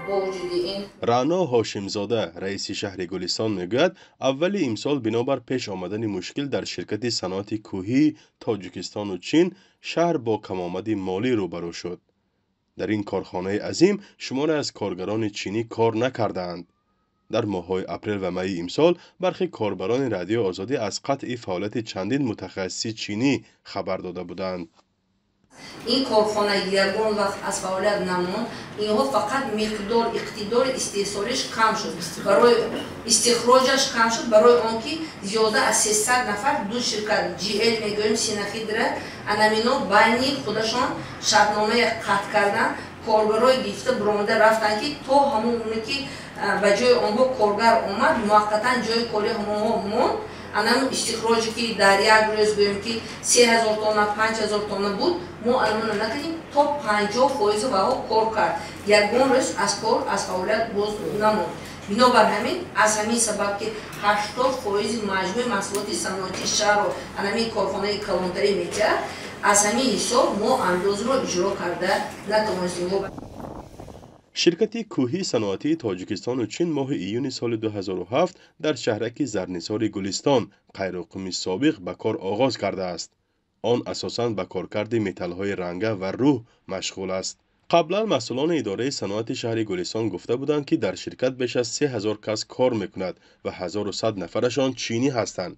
Бо вуҷуди ин, Раъно Ҳошимзода, раиси шаҳри Гулистон, мегӯяд, аввали имсол бинобар пеш омадани мушкил дар ширкати саноати кӯҳии Тоҷикистону Чин шаҳр бо камомади молӣ рӯбарӯ шуд. Дар ин корхонаи азим шуморе аз коргарони чинӣ кор накардаанд. Дар моҳҳои апрел ва майи имсол бархе корбарони Радиои Озодӣ аз қатъи фаъолияти чандин мутахассиси чинӣ хабар дода буданд. Ин корхона ягон вақт аз фаъолият намонд. Инҳо фақат миқдор, иқтидори истеҳсолиш кам шуд, барои истихроҷаш кам шуд, барои он ки зиёда аз 300 нафар ду ширкат, GL мегӯем, Синахидра, анамино байни худашон шартномае қатъ кардан, коргарои гирифта буромада рафтанд, ки то ҳамоне ки ба ҷои онҳо коргар омад, муваққатан ҷои кори ҳамонҳо монд. Анамун истихроҷе ки дар як рӯз, гӯем ки, 3000 тонна, 5000 тонна буд, мо анамуна накардем, то 50% ваҳо кор кард, ягон рӯз аз кор, аз фаъолият боз намонд. Бинобар ҳамин, аз ҳамин сабаб ки 80% маҷмӯи маҳсулоти саноатии шаҳрро анамин корхонаи калонтарӣ метиҳад, аз ҳамин ҳисоб мо андозро иҷро карда натавонистем. Ширкати кӯҳии саноатии Тоҷикистону Чин моҳи июни соли 2007 дар шаҳраки Зарнисори Гулистон, Қайроққуми собиқ, ба кор оғоз кардааст. Он асосан ба коркарди металлҳои ранга ва рӯҳ машғул аст. Қаблан масъулони идораи саноати шаҳри Гулистон гуфта буданд, ки дар ширкат беш аз 3000 кас кор мекунад ва 1100 нафарашон чинӣ ҳастанд.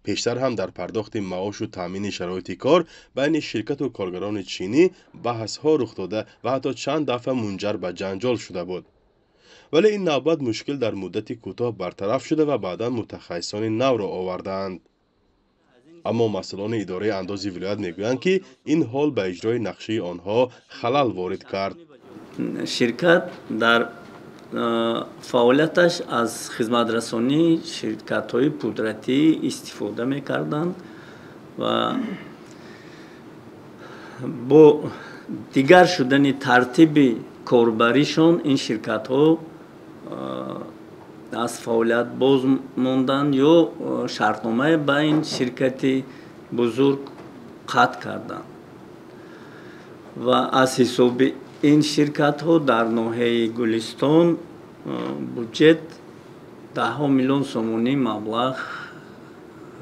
Пештар ҳам дар пардохти маошу таъмини шароити кор байни ширкату коргарони чинӣ баҳсҳо рух дода ва ҳатто чанд дафъа мунҷар ба ҷанҷол шуда буд. Вале ин навбат мушкил дар муддати кӯтоҳ бартараф шуда ва баъдан мутахассисони навро овардаанд. Аммо масъулони идораи андози вилоят мегӯянд, ки ин ҳол ба иҷрои нақшаи онҳо халал ворид кард. Ширкат дар фаъолияташ аз хизматрасонии ширкатҳои пудратӣ истифода мекарданд ва бо дигар шудани тартиби корбаришон ин ширкатҳо аз фаъолият боз монданд ё шартномае ба ин ширкати бузург қатъ карданд ва аз ҳисоби ин ширкатҳо дар ноҳияи Гулистон буҷет даҳҳо миллион сомонӣ маблағ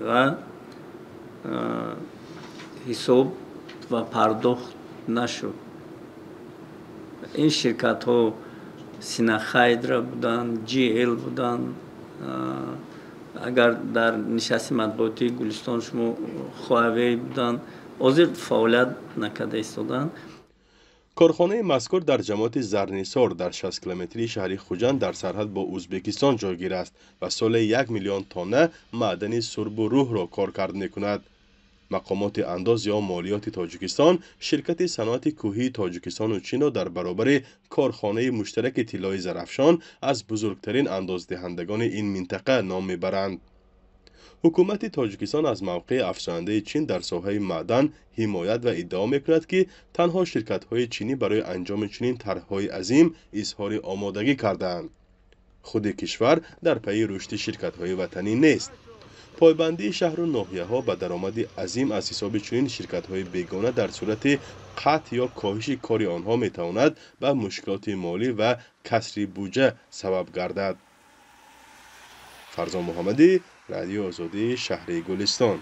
ва ҳисоб ва пардохт нашуд. Ин ширкатҳо Синахайдра буданд, GL буданд. Агар дар нишасти матбуотии Гулистон шумо, Хуавей буданд, ҳозир фаъолият накарда истоданд. Корхонаи мазкур дар ҷамоати Зарнисор дар 60 километрии шаҳри Хуҷанд, дар сарҳад бо Ӯзбекистон ҷойгир аст ва соле 1 миллион тонна маъдани сурбу рӯҳро коркард мекунад. Мақомоти андоз ё молиёти Тоҷикистон ширкати саноати кӯҳии Тоҷикистону Чинро дар баробари корхонаи муштараки тиллои Зарафшон аз бузургтарин андоздиҳандагони ин минтақа ном мебаранд. Ҳукумати Тоҷикистон аз мавқеи афзояндаи Чин дар соҳаи маъдан ҳимоят ва иддао мекунад, ки танҳо ширкатҳои чинӣ барои анҷоми чунин тарҳҳои азим изҳори омодагӣ кардаанд. Худи кишвар дар пайи рушди ширкатҳои ватанӣ нест. Пойбандии шаҳру ноҳияҳо ба даромади азим аз ҳисоби чунин ширкатҳои бегона дар сурати қатъ ё коҳиши кори онҳо метавонад ба мушкилоти молӣ ва касри буҷа сабаб гардад. Фарзон Муҳаммадӣ, Радиои Озодӣ, шаҳри Гулистон.